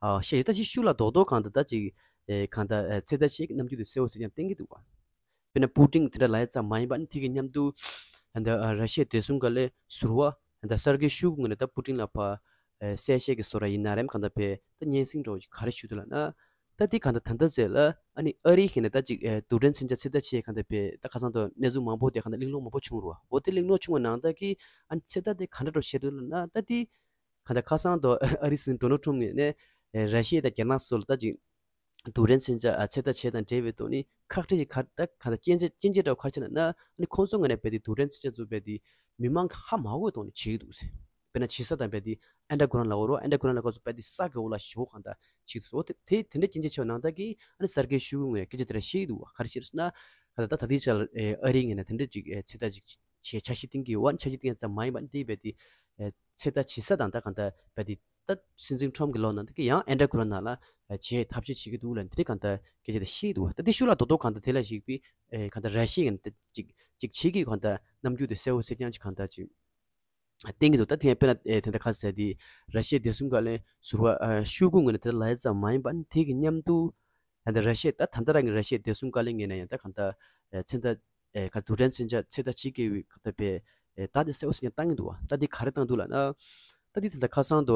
ཨ་བཤད་ཅིག་ད་ཅིག་ཤུགས་ལ་རྡོག་རྡོག་གང་ལྟར་ད་ཅིག་ཨེ་གང་ལྟར་ཨེ་ཚོད་ལྟ་བྱེད་ཀྱི་རྣམ་འགྱུར་དེ་གསལ་བོ་གསལ་རྐྱང་བསྟན་གྱི་འདུག་བ། དཔེར་ན་པུ་ཏིན་དེ་འདྲ་ལབ་ཡ་ཙམ་མ་ཡིན་པ་ནི་དེ་གི་མཉམ་དུ་ད་ལྟ་ཨ་ར་ཤི་ཡའི་བདེ་སྲུང་བཀའ་བློན་ཟུར་པ་ད་ལྟ་སར་གྷེ་ཤོ་གུ་ངོས་ནས་ད་པུ་ཏིན་ལ་ཕར་ཨེ་གསལ་བཤད་ཀྱི་བཟོ་འདྲ་ཡིན་ན་རེམ་གང་ལྟར་བས་ད་སྙན་སེང་འདྲ་བོ་ཞིག་ག་རེ་ཞུས་འདུག་ལབ་ན། ད་དེ་གང་ལྟར་ད་ལྟ་ཟེར་ལ་ཨ་ནི་ཨ་རིའི་ངོས་ནས་ད་ཅིག་ཨེ་རྡུལ་ཕྲན་མཚོན་ཆ་ཚོད་ལྟ་བྱེད་གང་ལྟར་བས་ད་ཁ་སང་དུ་གནས་ཚུལ་མང་པོ་དེ་གང་ལྟར་གླེང་སློང་མང་པོ་བྱུང་རུ་བ། འོ་དེ་གླེང་སློང་བྱུང་བ་ནང་ལྟར་གྱི་ཨ་ནི་ཚོད་ལྟ་དེ་ག་འདྲ་འདྲ་བོ་བྱས་འདུག་ལབ་ན། ད་དེ་གང་ལྟར་ཁ་སང་དུ་ཨ་རིའི་སྲིད་འཛིན་ཌོ་ནལ་ཊམ་ངོས་ནས་ཨེ་ར་ཤི་ཡ་དང་རྒྱ་ནག་སོགས་ལ་ད་ཅིག་རྡུལ་ཕྲན་མཚོན་ཆ་ཨ་ཚོད་ལྟ་བྱེད་དང་འབྲེལ་བའི་ཐོག་ནས་ཁག་དཀྲི་ཞིག་ག་ད་གང་ལྟར་སྐྱོན་བརྗོད་སྐྱོན་བརྗོད་འདྲ་བོ་ག་རེ་བྱས་ན་ན་ཨ་ནི་ཁོང་ཚོ་ངོས་ནས་རྦད་དེ་རྡུལ་ཕྲན་མཚོན་ཆ་ཚོ་རྦད་དེ་མི་མང་གིས་ཧ་མ་གོ་བའི་ཐོག་ནས་བྱེད་ཀྱི་འདུག་ཟེར། དཔེར་ན་བྱེད་ས་དང་རྦད་དེ་ཨན་ཌར་གྷ་རའུན་ཌ་ལབ་དགོས་རེད། ཨན་ཌར་གྷ་རའུན་ཌ་ལབ་དགོས་ཚོ་རྦད་དེ་ས་གི་འོག་ལ་ཞོག་གང་ལྟར་བྱེད་ཀྱི་འདུག་ཟེར། འོ་དེ་དེ་དེ་འདྲ་སྐྱོན་བརྗོད་བྱས་པ་ནང་ལྟར་གྱི་ཨ་ནི་སར་གྷེ་ཤོ་གུ་ངོས་ནས་སྐད་ཆ་དེ་འདྲ་བཤད་ཀྱི་འདུག་བ། ག་རེ་བྱས་ན་གང་ལྟར་ད་ད་ལྟའི་ཆར་ཨ་རིའི་ངོས་ནས་དེ་འདྲ་ཅིག་ཚོད་ལྟ་ཅིག་བྱས་འཆར་གཞི་བཏིང་གི་ཡོད་པ། འཆར་གཞི་བཏིང་ཡ་ཙམ་མ་ཡིན་པ་འདི་རྦད་དེ་ཨེ་ཚོད་ལྟ་བྱེད་ས་དང་ད་གང་ལྟར་རྦད་དེ་ད་སྲིད་འཛིན་ཊམ་གྱི་ལོ་ནང་ད་གི་ཡང་ཨན་ཌར་གྷ་རའུན་ཌ་ནང་ལ་ཨེ་བྱེད་ཐབས་ཤེས་བྱེད་ཀྱི་འདུག་ལབ་དེ་གང་ལྟར་སྐད་ཆ་དེ་བཤད་འདུག་ད་དེ་ཤུགས་ལ་རྡོག་རྡོག་གང་ལྟར་དེ་ལ་གཞིགས་པའི་ཨེ་གང་ལྟར་ར་ཤི་ཡ་ངོས་ནས་ད་ཅིག་ཅིག་བྱེད་ཀྱི་གང་ལྟར་རྣམ་འགྱུར་དེ་གསལ་བོ་གསལ་རྐྱང་ཅིག་གང་ལྟར་ཅིག་བསྟན་གྱི་འདུག་ད་དེ་ཡང་དཔེར་ན་ཨེ་དེ་འདྲ་ག་ཟེར་དེ་ར་ཤི་ཡའི་བདེ་སྲུང་བཀའ་བློན་ཟུར་པ་ཨ་ཤོ་གུ་ངོས་ནས་དེ་ལབ་ཡ་ཙམ་མ་ཡིན་པ་ནི་དེ་གི་མཉམ་དུ། ད་ལྟ་ར་ཤི་ཡ་ད་ད་ལྟ་རང་གི་ར་ཤི་ཡའི་བདེ་སྲུང་བཀའ་བློན་ངོས་ནས་ཡང་ད་གང་ལྟར་ཨེ་མཚན་རྟགས་ཨེ་ག་རྡུལ་ཕྲན་མཚོན་ཆ་ཚོད་ལྟ་བྱེད་དགོས་པའི་གང་ལྟར་པའི་ཨེ་ད་དེ་གསལ་བོ་གསལ་རྐྱང་བཏང་གི་འདུག་བ། ད་དེ་ག་རེ་བཏང་འདུག་ལབ་ན། ད་དེ་ད་ལྟ་ཁ་སང་དུ་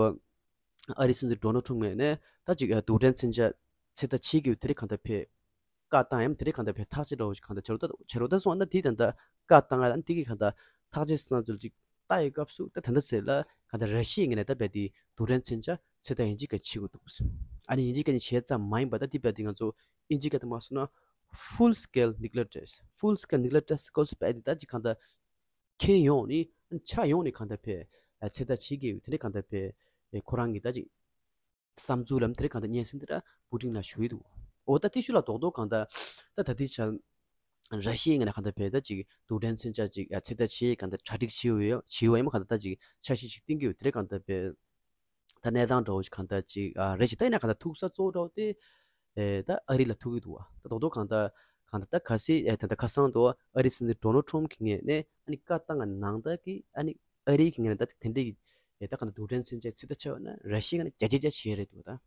ཨ་རིའི་སྲིད་འཛིན་ཌོ་ནལ་ཊམ་ངོས་ནས་ད་ཅིག་ཨེ་རྡུལ་ཕྲན་མཚོན་ཆ་ཚོད་ལྟ་བྱེད་དགོས་པའི་དེ་རིང་གང་ལྟར་པའི་བཀའ་བཏང་ཡམ་དེ་རིང་གང་ལྟར་པའི་ཐག་གཅོད་འདྲ་བོ་ཞིག་གང་ལྟར་བྱ་རོགས་ད་བྱ་རོགས་ད་སོང་ན་དེ་ད་ལྟ་བཀའ་བཏང་ཡ་ད་དེ་གི་གང་ལྟར་ཐག་གཅོད་སྣ་ཚོགས་ཅིག་ལྟ་ཡི་སྐབས་སུ་ད་ད་ལྟ་ཟེར་ལ་གང་ལྟར་ར་ཤི་ཡའི་ངོས་ནས་ད་རྦད་དེ་རྡུལ་ཕྲན་མཚོན་ཆ་ཚོད་ལྟ་ཡིན་གཅིག་ག་བྱེད་དགོས་འདུག་ཨ་ནི་ཡིན་གཅིག་ག་ནི་བྱས་ཙམ་མ་ཡིན་པ་ད་དེ་རྦད་དེ་ང་ཚོ་ཨིན་ཇི་སྐད་དུ་མ་སོང་ན་full scale nuclear test full scale nuclear test སྐབས་སུ་རྦད་དེ་ད་ཅིག་གང་ལྟར་ཁྱོན་ཡོངས་ནས་ཆ་ཡོངས་ནས་གང་ལྟར་པའི་ཚོད་ལྟ་བྱེད་དགོས་དེ་འདྲ་གང་ལྟར་པའི་ཁོ་རང་གི་ད་ཅིག་བསམ་ཚུལ་ལམ་དེ་རིང་གང་ལྟར་སྙན་སེང་དེ་འདྲ་པུ་ཏིན་ལ་ཞུ་ཡི་འདུག་འོ་ད་དེ་ཤུགས་ལ་རྡོག་རྡོག་གང་ལྟར་ད་ད་ལྟའི་ཆར་ར་ཤི་ཡའི་ངོས་ནས་གང་ལྟར་བས་ད་ཅིག་རྡུལ་ཕྲན་མཚོན་ཆ་ཅིག་ཚོད་ལྟ་བྱེད་གང་ལྟར་གྲ་སྒྲིག་བྱེད་ཡོད་བྱེད་ཡོད་ཡིན་མ་གང་ལྟར་ད་ཅིག་འཆར་གཞི་ཅིག་བཏིང་གི་ཡོད་དེ་རིང་གང་ལྟར་བས་ད་གནས་སྟངས་འདྲ་བོ་ཞིག་གང་ལྟར་ཅིག་རེད་ཅིག་ད་ཡིན་ན་གང་ལྟར་ཐུག་ས་གཙོ་བོ་འདྲ་བོ་དེ་ད་ཨ་རི་ལ་ཐུག་གི་འདུག་བ། ད་རྡོག་རྡོག་གང་ལྟར་གང་ལྟར་ད་གལ་སྲིད་ད་ལྟ་ཁ་སང་དུ་ཨ་རིའི་སྲིད་འཛིན་ཌོ་ནལ་ཊམ་གྱི་ངོས་ནས་ཨ་ནི་བཀའ་བཏང་ག་ནང་ལྟར་གྱི་ཨ་ནི་ཨ་རིའི་གི་ངོས་ནས་ད་དེ་འདྲའི་ད་གང་ལྟར་རྡུལ་ཕྲན་མཚོན་ཆའི་ཚོད་ལྟ་བྱས་པ་ན་ར་ཤི་ཡའི་ངོས་ནས་བརྒྱ་ཆ་བརྒྱ་བྱས་རེད་འདུག་ད།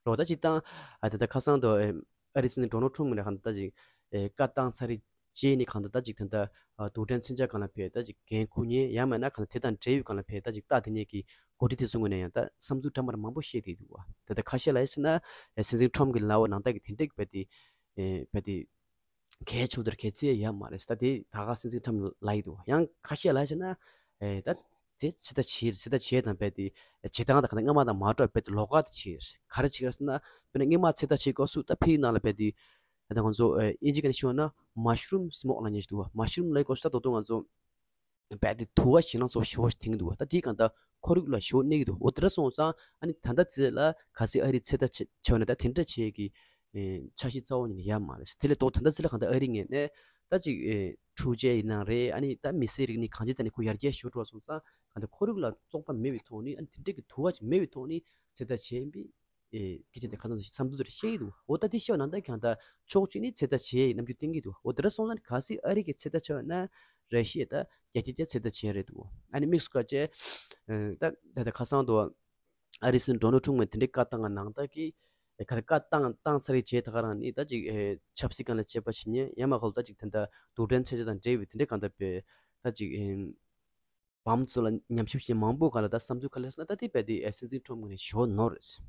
རོ་ད་སྤྱིར་བཏང་ཨ་ད་ལྟ་ཁ་སང་དུ་ཨ་རིའི་སྲིད་འཛིན་ཌོ་ནལ་ཊམ་ངོས་ནས་གང་ལྟར་ད་ཅིག་ཨེ་བཀའ་བཏང་ཚར་རེད་རྗེས་ནས་གང་ལྟར་ད་ཅིག་ད་ལྟ་ཨ་རྡུལ་ཕྲན་མཚོན་ཆ་སྒང་ལ་ཕེ་ད་ཅིག་འགན་འཁུར་མཁན་ཡང་མིན་ན་གང་ལྟར་དེ་དང་འབྲེལ་བའི་སྒང་ལ་ཕེ་ད་ཅིག་ལྟ་དེ་ཉིད་ཀྱི་འགོ་ཁྲིད་དེ་ཚོ་ངོས་ནས་ཡང་ད་བསམ་ཚུལ་འདྲ་མི་འདྲ་མང་པོ་བཤད་བསྡད་འདུག་བ། ད་ལྟ་ཁ་ཤས་ལ་ཡ་བྱས་ན་ཨེ་སྲིད་འཛིན་ཊམ་གྱིས་ལབ་པ་ནང་ལྟར་གྱི་དེ་འདྲ་གི་བས་དེ་ཨེ་བས་དེ་གལ་ཆེ་བོ་དེར་གལ་ཆེ་ཡ་མ་རེད། ད་དེ་ད་ག་སྲིད་འཛིན་ཊམ་ལབ་ཡི་འདུག་བ། ཡང་ཁ་ཤས་ལ་ཡ་བྱས་ན་ཨེ་ད་དེ་ཚོད་ལྟ་བྱེད་ཚོད་ལྟ་བྱེད་དང་བས་དེ་བྱེད་སྟངས་དང་གང་ལྟར་སྔ་མ་དང་མ་འདྲ་བས་དེ་ལོགས་ཀ་དེ་བྱེད་ག་རེ་བྱེད་ག་རེ་ཟེར་ན་དཔེར་ན་སྔོན་མ་ཚོད་ལྟ་བྱེད་སྐབས་སུ་ད་ཕིའི་ནང་ལ་བས་དེ་ད་ང་ཚོ་ཨེ་ཨིན་ཇི་སྐད་ནས་ཞུས་པ་ན་mushroom smoke ལབ་མཁན་ཞིག་འདུག་བ། mushroom ལབ་སྐབས་སུ་ད་ད་དུང་ང་ཚོ་རྦད་དེ་དུ་བ་ཞེད་སྣང་ཚ་པོ་ཞེ་པོ་ཞིག་འཐེན་གྱི་འདུག་བ། ད་དེའི་གང་ལྟར་ཁོར་ཡུག་ལ་ཞེ་པོ་གནོད་ཀྱི་འདུག་འོ་དེ་འདྲ་སོང་ཙང་ཨ་ནི་ད་ལྟ་ཚེ་ལ་གལ་སྲིད་ཨ་རིས་ཚོད་ལྟ་བྱེད་བྱས་པ་ན་ད་དེ་འདྲ་བྱེད་ཀྱི་ཨེ་འཆར་གཞི་རྩ་བ་ཉིད་ནས་ཡོད་མ་རེད། དེ་ལས་ལྡོག་ད་ལྟ་ཚེ་ལ་གང་ལྟར་ཨ་རིའི་ངོས་ནས་ ད་ཅིག་ཨེ་འཕྲུལ་ཆས་ཡིན་ན་རེད། ཨ་ནི་ད་མི་སེར་རིག་གནས་གང་ཅི་ད་ནི་ཁོ་ཡར་རྒྱས་ཞུ་འགྲོ་སོང་ཙང་གང་ལྟར་ཁོར་ཡུག་ལ་བཙོག་པ་མེད་པའི་ཐོག་ནས། ཨ་ནི་དེ་འདྲའི་གི་དུ་བ་ཅིག་མེད་པའི་ཐོག་ནས་ཚོད་ལྟ་བྱས་པའི་ཨེ་སྐད་ཆ་དེ་ཁ་སང་དུ་བསམ་ཚུལ་དེ་བཤད་ཀྱི་འདུག་འོ་ད་དེ་བཤད་པ་ན་ད་གང་ལྟར་ཕྱོགས་གཅིག་ནས་ཚོད་ལྟ་བྱས་ཡིན་ནམ་རྒྱུན་བསྟན་གྱི་འདུག་འོ་དེ་འདྲ་སོང་ཙང་གལ་སྲིད་ཨ་རི་གི་ཚོད་ལྟ་བྱས་པ་ན་ར་ཤི་ཡ་ད་བརྒྱ་ཆ་བརྒྱ་ཚོད་ལྟ་བྱས་རེད་འདུག་ཨ་ནི་དམིགས་སུ་བཀར་བྱས་ད་ད་ད་ཁ་སང་དུ་ཨ་རིའི་སྲིད་འཛིན་ཌོ་ནལ་ཊམ་ཕ་གིས་དེ་འདྲའི་བཀའ་བཏང་བ་ནང་ལྟར་གྱི་ཨེ་ག་ད་བཀའ་བཏང་བཏང་ཚར་རེད་བྱས། ད་ག་རང་ནི་ད་ཅིག་ཨེ་ཆབ་སྲིད་སྒང་ལ་དཔྱད་པ་བྱེད་མཁན་ཡང་མ་གོ་ད་ཅིག་དེ་འདྲ་རྡུལ་ཕྲན་མཚོན་ཆ་དང་འབྲེལ་བའི་དེ་འདྲའི་གང་ལྟར་བའི་ད་ཅིག་ཨེ་བམ་ཚོ་ལ་ཉམས་ཞིབ་བྱེད་མཁན་མང་པོ་གང་ལ་ད་བསམ་ཚུལ་ག་རེ་ཟེར་ན། ད་དེ་རྦད་དེ་ཨེ་སྲིད་འཛིན་ཊམ་ཕ་གིས་ནས་ཞུ་ནོར་རེད།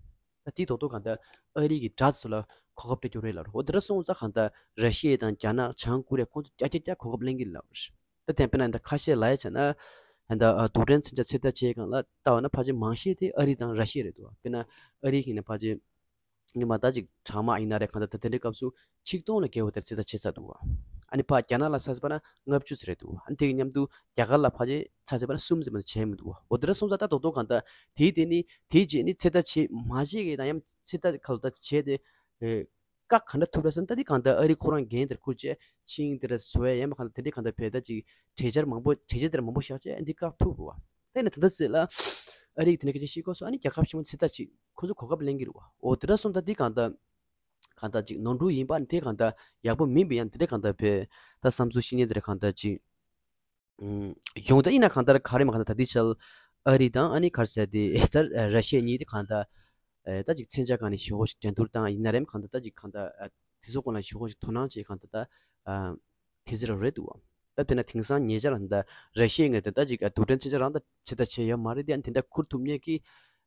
ད་དེ་ཐོག་ཏུ་གང་ལྟར་ཨ་རི་གི་དྲག་ཚོ་ལ་གོ་སྐབས་སྤྲད་རྒྱུ་རེད་ལབ་རེད། འོ་དེ་འདྲ་སོང་ཙང་གང་ལྟར་ར་ཤི་ཡ་དང་རྒྱ་ནག་བྱང་ཀོ་རི་ཡ་ཁོང་ཚོ་ཀྱ་ཀྱ་ཀྱ་གོ་སྐབས་ལེན་གྱི་ལབ་རེད། ད་དེ་དཔེར་ན་ད་ཁ་ཤས་ལ་ཡ་བྱས་ན་ད་ཨ་རྡུལ་ཕྲན་མཚོན་ཆ་ཚོད་ལྟ་བྱེད་སྒང་ལ་ལྟ་བ་ན་ཕལ་ཆེར་མང་ཤས་དེ་ཨ་རི་དང་ར་ཤི་ཡ་རེད་འདུག་དཔེར་ན་ཨ་རི་གི་ཡིན་ན་ཕལ་ཆེར་ཉི་མ་ད་ཅིག་གྲང་དམག་ཡིན་ན་རེད། གང་ལྟར་ད་དེ་འདྲའི་སྐབས་སུ་ཆིག་སྟོང་ལ་བརྒལ་བ་དེར་ཚོད་ལྟ་བྱེད་ཚར་འདུག་ཨ་ནི་ཕར་རྒྱ་ནག་ལ་ཆ་བཞག་པ་ན་ལྔ་བཅུ་ཙམ་རེད་འདུག་ཨ་ནི་དེ་གི་མཉམ་དུ་རྒྱ་གར་ལ་ཕལ་ཆེར་ཆ་བཞག་པ་ན་གསུམ་ཙམ་མ་གཏོགས་བྱས་མི་འདུག་འོ་དེ་འདྲ་སོང་ཙང་ད་རྡོག་རྡོག་གང་ལྟར་དེའི་དེ་ནི་དེའི་རྗེས་ནི་ཚོད་ལྟ་བྱེད་མ་བྱེད་ཀྱི་དང་ཡང་ཚོད་ལྟ་ག་ལ་ད་བྱས་ཏེ་ཨེ་བཀག་ག་འདྲ་ཐུབ་ར་ཟེར་ན། ད་འདི་གང་ལྟར་ཨ་རི་ཁོ་རང་འགན་དེར་འཁུར་བྱས་ཆིངས་དེ་འདྲ་བཟོ་ཡ་ཡང་མ་གང་ལྟར་དེ་འདྲའི་གང་ལྟར་བས་ད་ཅིག་གྲོས་འཆར་མང་པོ་གྲོས་འཆར་དེ་འདྲ་མང་པོ་བཞག་བྱས་འདི་བཀག་ཐུབ་རུ་བ། དེ་ནས་ད་ལྟ་ཟེར་ལ་ཨ་རི་གི་དེ་འདྲ་སྐད་ཆ་བཤད་སྐབས་སུ་ཨ་ནི་རྒྱལ་ཁབ་ཆེན་པོ་ཚོད་ལྟ་ཅིག་ཁོ་ཚོ་གོ་སྐབས་ལེན་གྱི་རུ་བ། འོ་དེ་འདྲ་སོང་ད་འདི་གང་ལྟར་གང་ལྟར་ཅིག་ནོར་འཁྲུལ་ཡིན་པ་ནི་དེ་གང་ལྟར་ཡག་པོ་མིན་པའི་ཡང་དེ་འདྲ་གང་ལྟར་བས་ད་བསམ་ཚུལ་བཤད་མཁན་དེ་འདྲ་གང་ལྟར་ཅིག་ཡོང་ད་ཡིན་ན་གང་ལྟར་ག་རེ་མ་གང་ལྟར་ད་ལྟའི་ཆར་ཨ་རི་དང་ཨ་ནི་ག་རེ་ཟེར་དེ་ད་ར་ཤི་ཡ་གཉིས་དེ་གང་ལྟར་ཨེ་ད་ཅིག་མཚོན་ཆ་སྒང་ནས་ཞེ་པོ་ཞིག་འགྲན་བསྡུར་བཏང་ཡིན་ན་རེམ་གང་ལྟར་ད་ཅིག་གང་ལྟར་ཨ་དེ་ཚོ་སྐོར་ལ་ཞེ་པོ་ཞིག་དོ་སྣང་བྱེད་གང་ལྟར་ད་ཨ་དེ་ཚོ་ར་རེད་འདུག་ད་དཔེར་ན་དེང་སང་ཉེ་ཆར་ད་ར་ཤི་ཡ་ངོས་ནས་ད་ཅིག་ཨ་རྡུལ་ཕྲན་མཚོན་ཆ་རང་ད་ཚོད་ལྟ་བྱས་ཡོད་མ་རེད་དེ། ཨ་ནི་དེ་འདྲ་ཁུར་ཐུབ་མཁན་གྱི་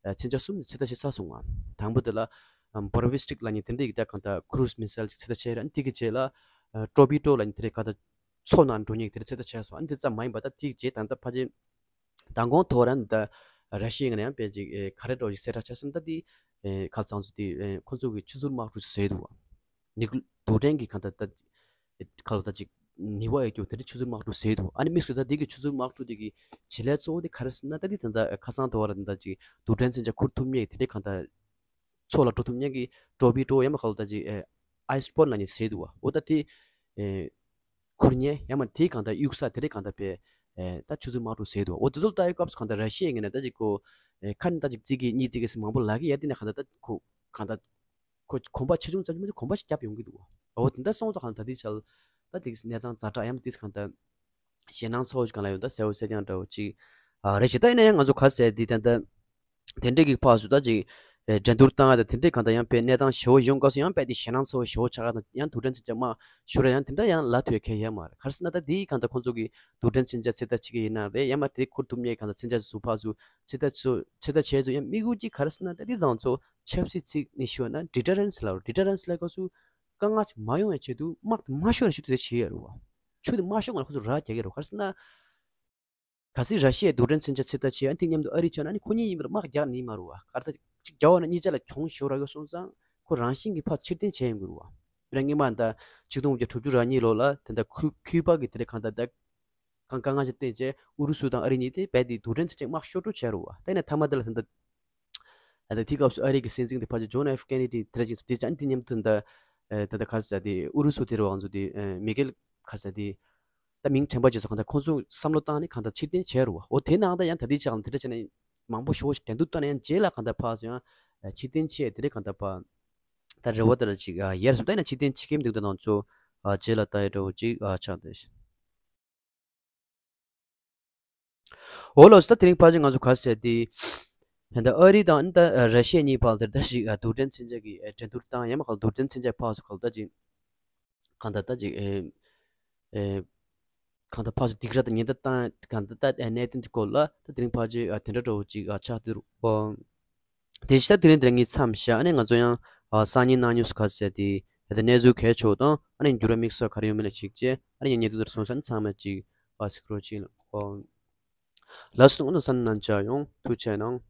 ཨ་མཚོན་ཆ་གསུམ་ཚོད་ལྟ་བྱས་ཚར་སོང་ང་། དང་པོ་དེ་ལ་ཨ་བོ་ལི་སི་ཊིག་ལབ་མཁན་དེ་འདྲ་ཡི་ད་གང་ལྟར་ཁུ་རུ་སི་མི་སེལ་ཅིག་ཚོད་ལྟ་བྱས་ར། ཨ་ནི་དེ་གི་རྗེས་ལ་ཨ་ཊོར་པི་ཌོ་ལབ་མཁན་དེ་འདྲ་གང་ལྟར་མཚོ་ནང་འགྲོ་མཁན་དེ་འདྲ་ཚོད་ལྟ་བྱས་སོང་། ཨ་ནི་དེ་ཙམ་མ་ཡིན་པ་ད་དེའི་རྗེས་ད་ལྟ་ཕལ་ཆེར་མདང་དགོང་ཐོག་རང་ད་ར་ཤི་ཡ་ངོས་ནས་ཡང་དཔེ་ཅིག་ཨེ་ག་རེ་འདྲ་ཞིག་གསལ་བསྒྲགས་བྱས་སོང་། ད་དེ་ཨེ་ཁ་ཚང་ཚོ་དེ་ཨེ་ཁོ་ཚོ་གི་ཆུ་ཚོད་དམག་འཁྲུག་བཟོས་འདུག་བ། ནིག་རྡུལ་ཕྲན་གྱི་གང་ལྟར་ད་ཁ་ལ་ད་ཅིག་ནུས་པ་ཡོད་རྒྱུ་དེ་འདྲ་ཆུ་ཚོད་དམག་འཁྲུག་བཟོས་འདུག་ཨ་ནི་དམིགས་སུ་ད་དེ་གི་ཆུ་ཚོད་དམག་འཁྲུག་དེ་གི་བྱེད་ལས་གཙོ་བོ་དེ་ག་རེ་ཟེར་ན། ད་དེ་ད་ལྟ་ཁ་སང་དུ་བ་ལ་ད་ཅིག་རྡུལ་ཕྲན་མཚོན་ཆ་ཁུར་ཐུབ་མཁན་དེ་འདྲ་གང་ལྟར་མཚོ་ལ་འགྲོ་ཐུབ་མཁན་གྱི་ཊོར་པི་ཌོ་ཡང་མ་ཁ་ལ་ད་ཅིག་ཨེ་ཨའི་སི་བྷོལ་ལབ་མཁན་བཟོས་འདུག་བ། འོ་ད་དེ་ཨེ་ཁུར་མཁན་ཡང་མ་དེ་གང་ལྟར་གཡུག་ས་དེ་འདྲ་གང་ལྟར་བས་ཨེ་ད་ཆུ་ཚོད་དམག་འཁྲུག་བཟོས་འདུག་འོ་དེ་ཚོ་ལ་ལྟ་ཡི་སྐབས་སུ་གང་ལྟར་ར་ཤི་ཡ་ངོས་ནས་ད་ཅིག་ཁོ་ཨེ་ཁ་ནས་ད་ཅིག་རྩིས་ཀྱི་གཉིས་རྩིས་ཀྱི་ཟེར་མང་པོ་ལབ་ཀྱི་ཡ། དེ་ནས་གང་ལྟར་ད་ཁོ་གང་ལྟར་ཁོ་གོམ་པ་ཆེ་ཆུང་ཙམ་ཞིག་མ་གཏོགས་གོམ་པ་ཞིག་བརྒྱབ་ཡོང་གི་འདུག་འོ་དེ་འདྲ་སོང་ཙང་གང་ལྟར་དེ་ཆ་ལ་ད་དེ་གནས་སྟངས་ཛ་དྲག་ཡང་མ་དེ་གང་ལྟར་ཞེད་སྣང་ཚ་བོ་ཞིག་གང་ལ་ཡོད། ད་གསལ་བོ་གསལ་རྐྱང་འདྲ་བོ་ཅིག་ཨ་རེད་ཅིག་ད་ཡིན་ན་ཡང་ང་ཚོ་ག་ཟེར་དེ་ད་ལྟ་དེ་འདྲས་ཀྱི་ཕག་སུ་ད་ཅིག་ཨེ་འགྲན་བསྡུར་བཏང་ཡ་ད་དེ་འདྲས་གང་ལྟར་ཡང་དཔེ་གནས་སྟངས་ཞེ་བོ་ཡོང་སྐབས་སུ་ཡང་དཔེ་དེ་ཞེད་སྣང་ཚ་བོ་ཞེ་བོ་ཆགས་ཀ་དང་ཡང་རྡུལ་ཕྲན་ཚོན་ཆ་དམག་ཤོར་ཡ་ཡང་དེ་འདྲ་ཡང་ལ་ཐོས་ཁེལ་ཡ་མ་རེད། ག་རེ་ཟེར་ན་ད་དེ་གང་ལྟར་ཁོང་ཚོ་གི་རྡུལ་ཕྲན་མཚོན་ཆ་ཚོད་ལྟ་བྱེད་ཀྱི་ཡིན་ན་རེད། ཡང་མ་དེ་ཁུར་ཐུབ་མཁན་གང་ལྟར་མཚོན་ཆ་ཚོ་ཕག་སུ་ཚོད་ལྟ་ཚོ་ཚོད་ལྟ་བྱས་ཚོ་ཡང་དམིགས་ཡུལ་གྱི་ག་རེ་ཟེར་ན་ད་དེ་དང་ཚོ་ཆབ་སྲིད་ཚིག་ནས་ཞུས་ན་ཌི་ཊར་རེན་སི་ལབ་རེད། ཌི་ཊར་རེན་སི་ལབ་སྐབས་སུ་དཀའ་ངལ་ཅིག་མ་ཡོང་བའི་ཆེད་དུ་དམག་དེ་མ་ཤོར་བའི་ཆེད་དུ་དེ་བྱེད་ཡ་རེད་བ། ཆུ་དེ་མ་ཤོར་སྔོན་ལ་ཁོ་ཚོ་ར་རྒྱག་གི་རེད། ག་རེ་ཟེར་ན། གལ་སྲིད་ར་ཤི་ཡས་རྡུལ་ཕྲན་མཚོན་ཆ་ཚོད་ལྟ་བྱེད་ཡ་དེ་མཉམ་དུ་ཨ་རི་བྱས་ན་ནི་ཁོ་གཉིས་ཡིན་པར་དམག་རྒྱག་ནི་མ་རུང་བ། ག་རེ་ཟེར་གཅིག་རྒྱག་པ་ན་གཉིས་ཆ་ལ་གྱོང་ཤོར་ར་ཡོད་སོང་ཙང་ཁོ་རང་བཞིན་གྱིས་ཕར་ཕྱིར་འཐེན་བྱས་ཡོང་གི་རུང་བ། དཔེར་ན་སྔོན་མ་ད་ཆིག་སྟོང་དགུ་བརྒྱ་དྲུག་ཅུ་རེ་གཉིས་ལོ་ལ་དེ་འདྲ་ཁུ་ཁུ་པ་གི་དེ་འདྲ་གང་ལྟར་ད་གང་དཀའ་ངལ་ཞིག་བསྟན་བྱས་ཨུ་རུ་སུ་དང་ཨ་རི་གཉིས་དེ་རྦད་དེ་རྡུལ་ཕྲན་ཚོན་ཆ་དམག་ཤོར་འགྲོ་བྱས་རུང་བ། དེ་ནས་མཐའ་མ་དེ་ལ་དེ་འདྲ་ད་དེ་སྐབས་སུ་ཨ་རི་གི་སྲིད་འཛིན་དེ་ཕལ་ཆེར་ཇོན་ཨེཕ་ཀེ་ནེ་ཌི་དེ་འདྲ་ཅིག་སུ་དེ་ཅང་དེ་མཉམ་དུ་ད་ད་ད་ག་རེ་ཟེར་དེ་ཨུ་རུ་སུ་དེ་རུ་ང་ཚོ་དེ་མི་གེལ་ག་རེ་ཟེར་དེ། ད་མིང་དྲན་པ་བརྗེད་སོང་། གང་ལྟར་ཁོང་ཚོས་བསམ་བློ་བཏང་ནས་གང་ལྟར་ཕྱིར་འཐེན་བྱས་རུང་བ། འོ་དེ་ནང་ད་ཡང་ད་ལྟའི་ཆ་ལ་དེ་འདྲ་བྱས་ནས་མང་པོ་ཞེ་པོ་ཞིག་འགྲན་བསྡུར་བཏང་ནས་ཡང་རྗེས་ལ་གང་ལྟར་ཕར་ཚུར་ཡང་ཕྱིར་འཐེན་བྱས་དེ་འདྲ་གང་ལྟར་ཕར་ད་རེ་བ་དེ་ལ་ཅིག་ཡལ་སོང་། ད་ཡིན་ན་ཕྱིར་འཐེན་བྱེད་མཁན་མི་འདུག་ད་ང་ཚོ་རྗེས་ལ་ད་ཡ་འདྲ་བོ་ཅིག་ཆགས་བསྡད། འོ་ལགས་སོ། ད་དེ་རིང་ཕལ་ཆེར་ང་ཚོ་ག་རེ་ཟེར་དེ། ད་ཨ་རི་དང་ད་ར་ཤི་ཡ་གཉིས་བར་དེར་ད་ཞིག་རྡུལ་ཕྲན་མཚོན་ཆ་གི་འགྲན་བསྡུར་བཏང་ཡང་མ་གང་རྡུལ་ཕྲན་མཚོན་ཆ་ཕར་ཚུར་གང་ལྟར་ད་ཅིག་གང་ལྟར་ད་ཅིག་ཨེ་ཨེ་གང་ལྟར་ཕར་ཚུར་སྡིགས་ར་དང་ཉེན་བརྡ་བཏང་གང་ལྟར་ད་གནད་དོན་དེ་སྐོར་ལ་ད་དེ་རིང་ཕལ་ཆེར་དེ་འདྲ་འདྲ་བོ་ཅིག་ཆགས་བསྡད་རེད། དེ་བཞིན་ད་དེ་རིང་དེ་རིང་གི་མཚམས་བཞག་ཨ་ནི་ང་ཚོ་ཡང་སང་ཉིན་གནངས་ཉིན་སུ་ག་ཟེར་དེ་ད་གནས་ཚུལ་གལ་ཆེ་བ་དང་ཨ་ནི་འགྱུར་བ་དམིགས་བསལ་ག་རེ་ཡོད་མེད་ལ་གཞིགས་བྱས་ཨ་ནི་ངས་ཉེ་དུ་དེར་སོང་ཙང་ཚང་མ་ཅིག་གཟིགས་རོགས་གྱིས། ལགས་སོ། སྔོན་དུ་གསན་གནང་བྱ་ཡོང་ཐུགས་རྗེ་གནང་།